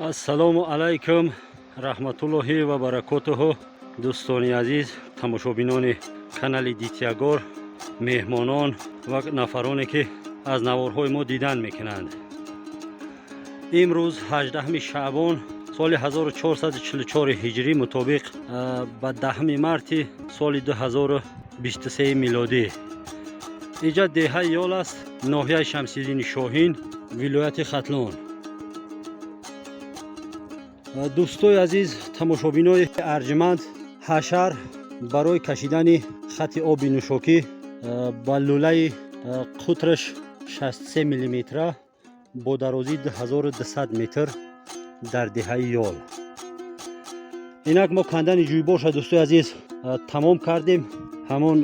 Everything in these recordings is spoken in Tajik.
Ассалому алайкум раҳматуллоҳи ва баракотуҳу. Дӯстони азиз, тамошобинони канали Дитягор, меҳмонон ва нафароне, ки аз наворҳои мо дидан мекунанд. Имрӯз 18 шаъбон соли 1444 ҳиҷрӣ мутобиқ ба 10 марти соли 2023 милодӣ. Инҷа деҳаи Ёл аст, ноҳияи Шамсиддини Шоҳин, вилояти Хатлон. Дӯстои азиз, тамошобинои арҷманд, ҳашар барои кашидани хати оби нӯшокӣ ба лӯлаи қутраш 63 миллиметра бо дарозии 2200 метр дар деҳаи Ёл. Инак мо кандани ҷӯйборша, дӯстои азиз, тамом кардем. Ҳамон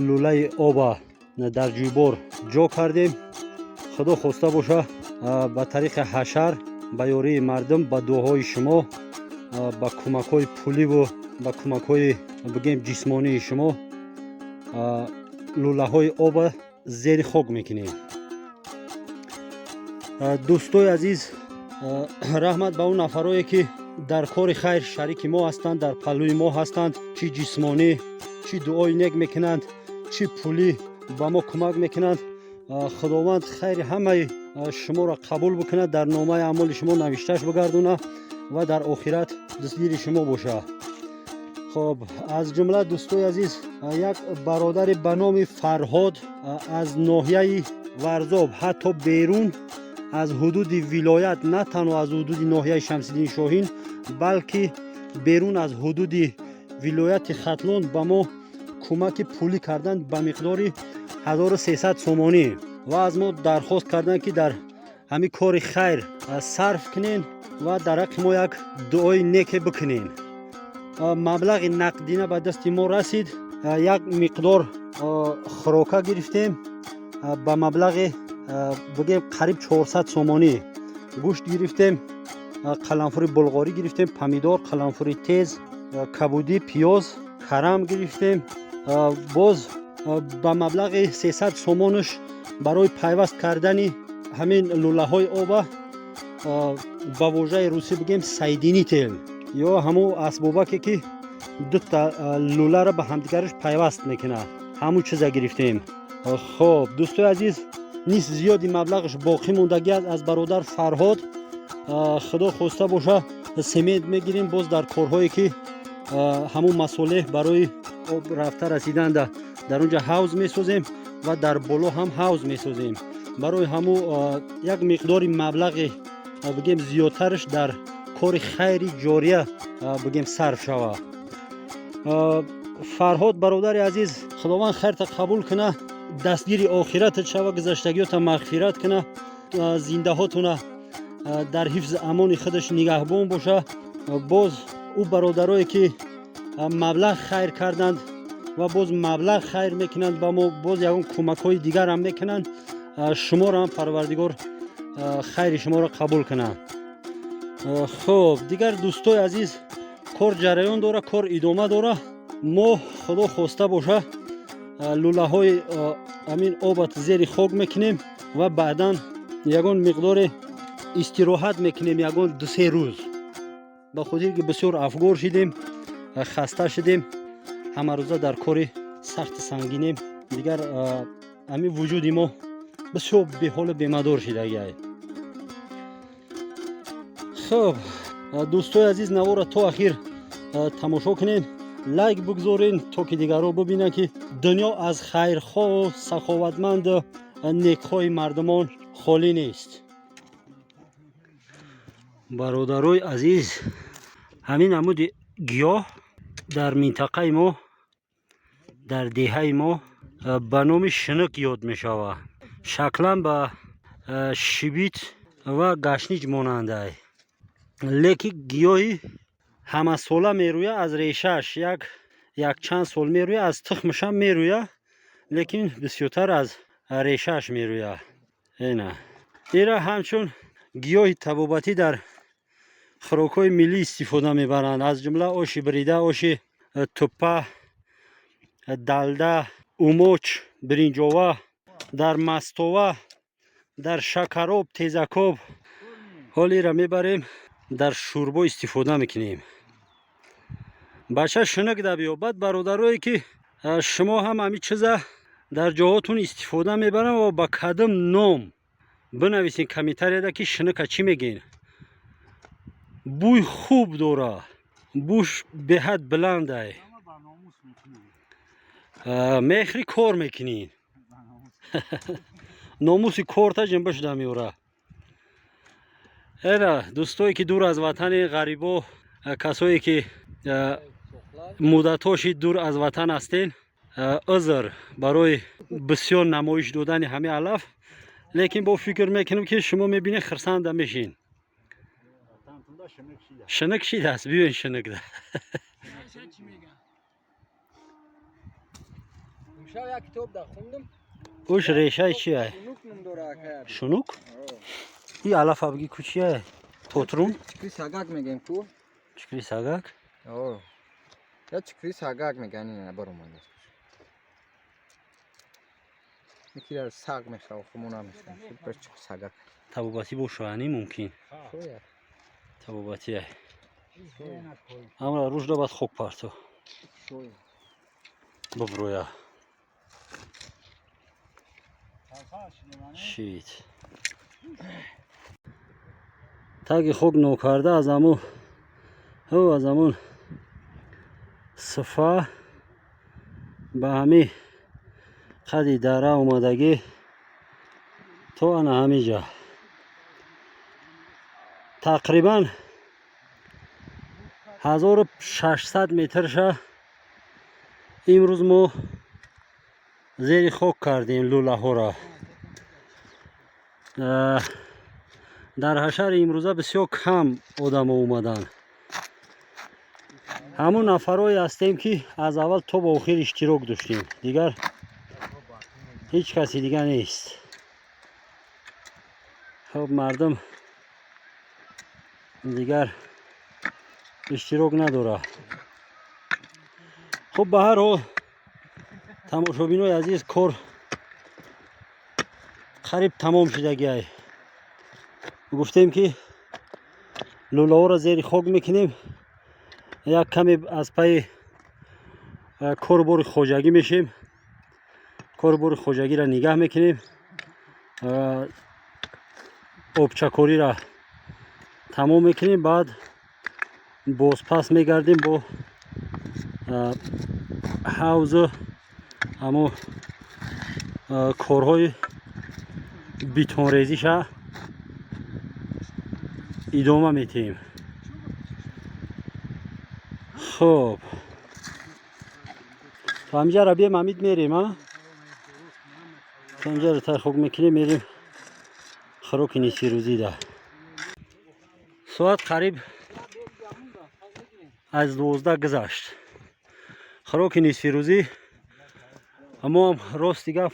лӯлаи оба дар ҷӯйбор ҷо кардем. Худо хоста боша, ба тариқи ҳашар, ба ёрии мардум, ба дуоҳои шумо, ба кӯмакҳои пуливу ба кӯмакҳои, бигем, ҷисмонии шумо лӯлаҳои оба зери хок мекунем. Дӯстои азиз, раҳмат ба он нафарое, ки дар кори хайр шарики мо ҳастанд, дар паҳлӯи мо ҳастанд, чӣ ҷисмонӣ, чӣ дуои нек мекунанд, чӣ пулӣ ба мо кӯмак мекунанд. Худованд хайри ҳамаи шуморо қабул бикунад, дар номаи аъмоли шумо навиштааш бигардона ва дар охират дастгири шумо боша. Хоб, аз ҷумла, дӯстои азиз, як бародаре ба номи Фарҳод аз ноҳияи Варзоб, ҳатто берун аз ҳудуди вилоят, на танҳо аз ҳудуди ноҳияи Шамсиддини Шоҳин, балки берун аз ҳудуди вилояти Хатлон ба мо кӯмаки пулӣ карданд ба миқдори 1300 сомонӣ ва аз мо дархост карданд, ки дар ҳамин кори хайр сарф кунен ва дар ҳаққи мо як дуои неке бикунен. Маблағи нақдина ба дасти мо расид. Як миқдор хӯрока гирифтем ба маблағи, бигем, қариб 400 сомонӣ. Гӯшт гирифтем, қаламфури булғорӣ гирифтем, помидор, қаламфури тез, кабудӣ, пиёз, карам гирифтем. Боз ба маблағи 300 сомонаш барои пайваст кардани ҳамин лӯлаҳои оба, ба вожаи русӣ бигем, соединитель ё ҳамун асбобаке, ки дута лӯларо ба ҳамдигараш пайваст мекунад, ҳамун чиза гирифтем. Хоб, дӯстои азиз, низ зиёди маблағаш боқӣ мондагӣ аст аз бародар Фарҳод. Худо хоста боша, семент мегирем, боз дар корҳое, ки ҳамун масолеҳ барои об рафта расиданда, дар он ҷа ҳавз месозем ва дар боло ҳам ҳавз месозем. Барои ҳамун як миқдори маблағи, бигем, зиёдтараш дар кори хайри ҷория, бигем, сарф шавад. Фарҳод, бародари азиз, Худованд хайрта қабул куна, дастгири охиратат шава, гузаштагиёта мағфират куна, зиндаҳотуна дар ҳифзи амони худаш нигаҳбон боша. Боз ӯ бародарое, ки маблағ хайр карданд ва боз маблағ хайр мекунанд ба мо, боз ягон кӯмакҳои дигарам мекунанд, шуморо ҳам Парвардигор хайри шуморо қабул кунад. Хуб, дигар, дӯстои азиз, кор ҷараён дора, кор идома дора. Мо, Худо хоста боша, лӯлаҳои ҳамин обат зери хок мекунем ва баъдан ягон миқдоре истироҳат мекунем, ягон 2-се рӯз, ба хотире ки бисёр афгор шидем, хаста шидем, ҳамарӯза дар кори сахти сангинем. Дигар ҳамин вуҷуди мо бисёр беҳолу бемадор шидагиай. Хуб, дӯстои азиз, навора то ахир тамошо кунед, лайк бигзорен, то ки дигарро бибинанд, ки дунё аз хайрхоҳу саховатманду некхоҳи мардумон холӣ нест. Бародарои азиз, ҳамин намуди гиёҳ дар минтақаи мо, дар деҳаи мо ба номи шиник ёд мешавад. Шаклан ба шибит ва гашнич монандай, лекин гиёҳи ҳамасола мерӯяд. Аз решааш як якчанд сол мерӯяд, аз тухмашам мерӯяд, лекин бисёртар аз решааш мерӯяд. Ина ира ҳамчун гиёҳи табобатӣ дар хӯрокҳои миллӣ истифода мебаранд, аз ҷумла оши бирида, оши туппа, далда, умоч, биринҷова, дар мастова. Дар шакароб, тезакоб. Ҳолира мебарем, дар шӯрбо истифода мекунем. Бача, шунук да биё. Баъд, бародарое ки шумо ҳам ҳамин чиза дар ҷоҳотун истифода мебарам ва ба кадом ном, бинависен комментарияда, ки шунука чӣ мегӯен. Бӯй хуб дора, бӯш беҳад баландай. Мехри кор мекунӣ, номуси корта ҷинба шуда меора. Эра, дӯстое ки дур аз ватани ғарибо, касое ки муддатҳоши дур аз ватан ҳастен, узр барои бисёр намоиш додани ҳамин алаф, лекин бо фикр мекунем, ки шумо мебинед, хирсанда мешин. Шиник шидааст, биёин шиникда. Имшаб як китоб да хондум. Уш решаи чия? Шунук ном дора, ака. Шунук? И алафа биги, ку чия? Тотрум? Чикри сагак мегем ку. Чикри сагак? О. Я чикри сагак меган, ина баромадааст. Якира саг мехӯрад, хумона мехӯрад. Супер чикри сагак. Табобатӣ бошаани мумкин. Шояд. Табобатия. Ҳамра рушда, баъд хок парто. Шояд. Буброя. Шит. Таги хок нокарда аз аму ҳо, аз амун сифа ба ҳами қади дара омадагӣ то ана ҳамин ҷа, тақрибан 1600 метрша имрӯз мо зери хок кардем лӯлаҳоро. Дар ҳашари имрӯза бисёр кам одамо омаданд. Ҳамун нафарое ҳастем, ки аз аввал то ба охир иштирок доштем, дигар ҳеҷ каси дига нест. Хоб, мардум дигар иштирок надорад. Хуб, ба ҳар ҳол, тамошобинои азиз, кор қариб тамом шудагиай. Гуфтем, ки лӯлаҳоро зери хок мекунем, як каме аз пайи корубори хоҷагӣ мешем, корубори хоҷагиро нигаҳ мекунем, обчакориро тамом мекунем, баъд бозпас мегардем, бо ҳавзу ҳамо корҳои бетонрезиша идома метиҳем. Хуб, то ҳамиҷаро бием, ҳамид, мерем, а то ҳамиҷаро тай хок мекунем, мерем хӯроки нисфирӯзида. Соат қариб аз 12 гузашт. Хӯроки нисфирӯзӣ. Моам, рости гап,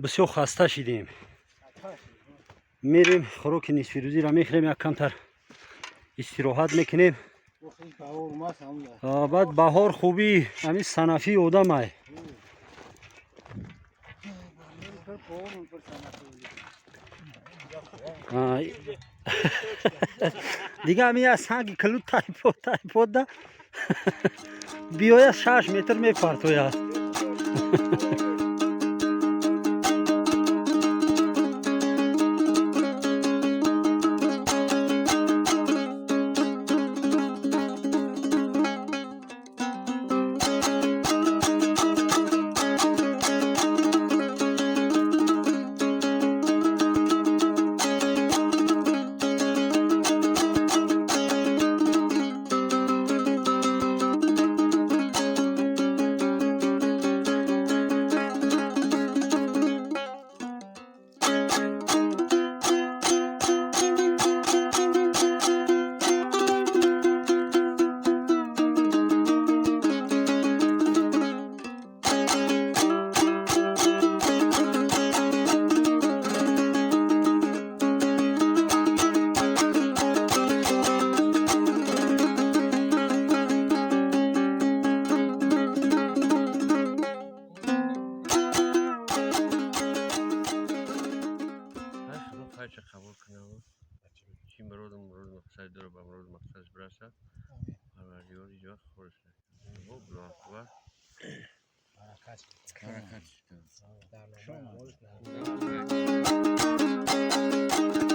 бисёр хаста шидем. Мерем, хӯроки нисфирӯзиро мехӯрем, як камтар истироҳат мекунем. Баъд баҳор хубӣ ҳамин санафии одамай. Дига ҳамин як санги калу тайпод тайподда биёяд, 6 метр мепартояд. Иншоалло, чӣ муроду мақсад дора, ба муроду мақсадаш бирасад. Парвардигор ҳеҷ вақт хориш накунад. Аллоҳу акбар. Баракат. Баракат. Дар номаи аъмолаш.